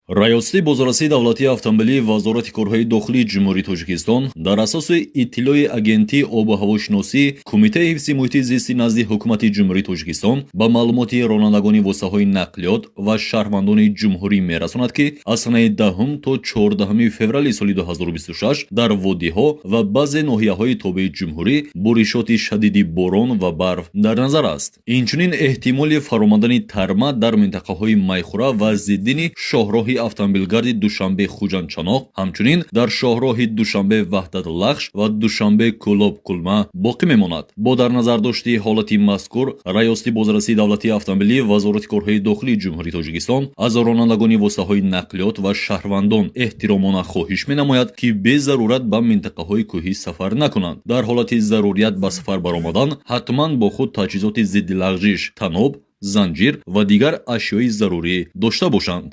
Раёсати бозрасии давлатии автомобилии Вазорати корҳои дохилии Ҷумҳурии Тоҷикистон дар асоси иттилои Агентии обу ҳавошиносӣ, Кумитаи ҳифзи муҳити зисти назди Ҳукумати Ҷумҳурии Тоҷикистон ба маълумоти ронандагони воситаҳои нақлиёт ва шаҳрвандони ҷумҳурӣ мерасонад, ки аз санаи 10 то 14 феврали соли 2026 дар водиҳо ва баъзе ноҳияҳои тобеи ҷумҳурӣ боришоти шадиди борон ва барф дар назар аст. Инчунин эҳтимоли фаромадани тарма дар минтақаҳои Майхура ва Зиддини шоҳроҳи автомобилгарди Душанбе Хуҷанд Чаноқ, ҳамчунин дар шоҳроҳи Душанбе Ваҳдат Лахш ва Душанбе Кӯлоб Кулма боқӣ мемонад. Бо дар назардошти ҳолати мазкур, Раёсати бозрасии давлатии автомобилӣ Вазорати корҳои дохилии Ҷумҳурии Тоҷикистон аз ронандагони воситаҳои нақлиёт ва шаҳрвандон эҳтиромона хоҳиш менамояд, ки безарурат ба минтақаҳои кӯҳӣ сафар накунанд. Дар ҳолати зарурият ба сафар баромадан, ҳатман бо худ таҷҳизоти зидди лағжиш, таноб, занҷир ва дигар ашёи зарурӣ дошта бошанд.